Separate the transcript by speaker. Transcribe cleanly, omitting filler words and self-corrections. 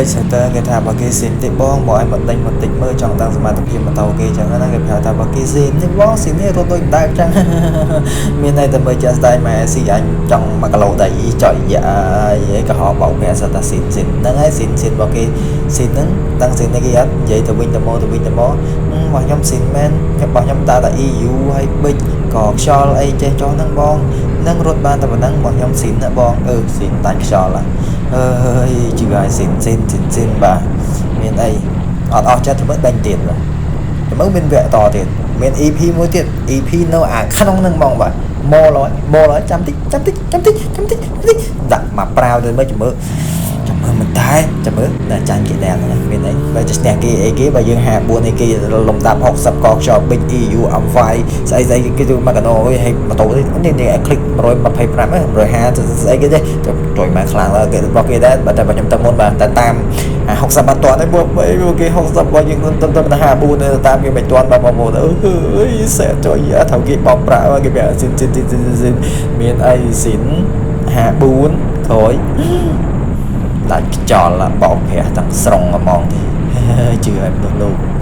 Speaker 1: Exciter គេថាបើគេស៊ីនតិចបងបើឲ្យមកដេញមកតិចមើលចង់ដឹងសមត្ថភាពម៉ូតូគេចឹងណាគេប្រាប់ថាបើគេស៊ីននេះបងស៊ីននេះរត់ដូចដើកចឹងមានន័យតែមើលជាក់ស្ដែងម៉ែស៊ីអញចង់1គីឡូដីចុយយ៉ាអីក៏ហោបោកប្រាសិតតាស៊ីនស៊ីនហ្នឹងហើយស៊ីនស៊ីនរបស់គេស៊ីនហ្នឹងដឹងស៊ីននេះគេអត់និយាយទៅវិញទៅមកទៅវិញទៅមករបស់ខ្ញុំស៊ីនមែនរបស់ខ្ញុំដើរតែ EU ហើយប៊ិចក៏ខ្យល់អីចេះចោះហ្នឹងបងនឹងរត់បានតែប៉ុណ្ណឹងរបស់ខ្ញុំស៊ីនណាបងអឺស៊ីនដាច់ខ្យល់អើយជឿឲ្យស៊ីនស៊ីនស៊ីនស៊ីនបាទមានអីអត់អស់ចិត្តទៅមើលដេញទៀតបាទទៅមើលមានវគ្គតទៀតមាន EP មួយទៀត EP នៅអាក្នុងហ្នឹងហ្មងបាទម៉លហើយម៉លហើយចាំតិចចាំតិចចាំតិចចាំតិចតិចដាក់មកប្រាវទៅមើលចាំមើលចាំមើលមិនតែចាំមើលតែចាញ់គេដែរហ្នឹងមានអីបើจะឈ្នះគេអីគេបើយើង54អីគេលំដាប់60កខ្យល់ប៊ិច EU M5 ស្អីស្អីគេទៅមកកណោអើយហើយម៉ូតូនេះនេះคลิก125 150ស្អីគេទេជួយមកខ្លាំងដល់គេរបស់គេដែរបើតែបើខ្ញុំទៅមុនបាទតែតាម60បាត់ទាន់ហើយពួកគេ60របស់យើងទៅទៅ54តាមគេមិនទាន់បាទបងប្អូនអើយសែតជួយត្រូវគេបោកប្រាក់គេប្រាប់ស៊ីនស៊ីនស៊ីនស៊ីនមានអីស៊ីន54ក្រោយដាច់ខ្យល់បោកប្រាស់ទាំងស្រុងហ្មងទេជឿឲ្យមនុស្សលោក។